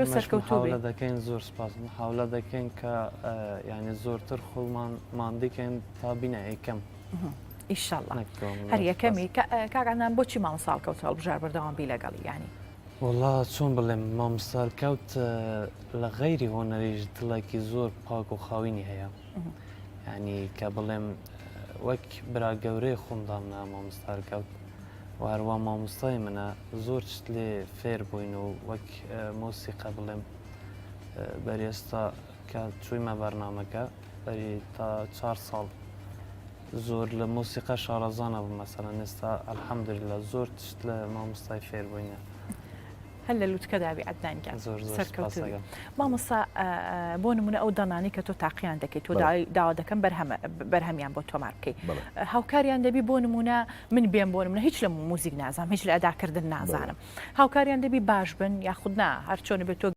سەرکەوتوو بی. محاولە دەکەین زۆر سپاس محاولە دەکەین کە یانی زۆرتر خۆمان ماندی کەین تا بینە یەکەم. ئیشەڵا هەر یەکەمی کاک عەدنان بۆچی مامۆستا هەڵکەوت هەڵبژار بەردەوام بی لەگەڵی یانی؟ وەڵا چۆن بڵێم مامۆستا هەڵکەوت لە غەیری هۆنەریش دڵێکی زۆر پاک و خاوینی هەیە یانی کە بڵێم وەک برا گەورەی خۆم دامنا مامۆستا هەڵکەوت و هەروا مامۆستای منە زۆر شت لێ فێر بووین و وەک مۆسیقا بڵێم بەری ئێستا کە چوویمە بەرنامەکە بەری تا چار ساڵ زۆر لە مۆسیقا شارەزا نەبووم مەسەلەن ئێستا الحمدللە زۆر شت لە مامۆستای فێر بووینە. هەر لە لوتکەدا بی عەدنان گیان زۆر زۆر سەرکەوتوو سپاس بی. دەکەم. مامۆستا بۆ نمونە ئەو دەنانەی کە تۆ تاقیان دەکەی تۆ بەڵێ. داوا دەکەم بەرهەمە بەرهەمیان بۆ تۆمار بکەی بەڵێ. هاوکاریان دەبی بۆ نمونە من بێم بۆ نمونە هیچ لە موزیک نازانم هیچ لە ئەداکردن بەڵێ. نازانم هاوکاریان دەبی باش بن یاخود نا هەرچۆنە بێت تۆ.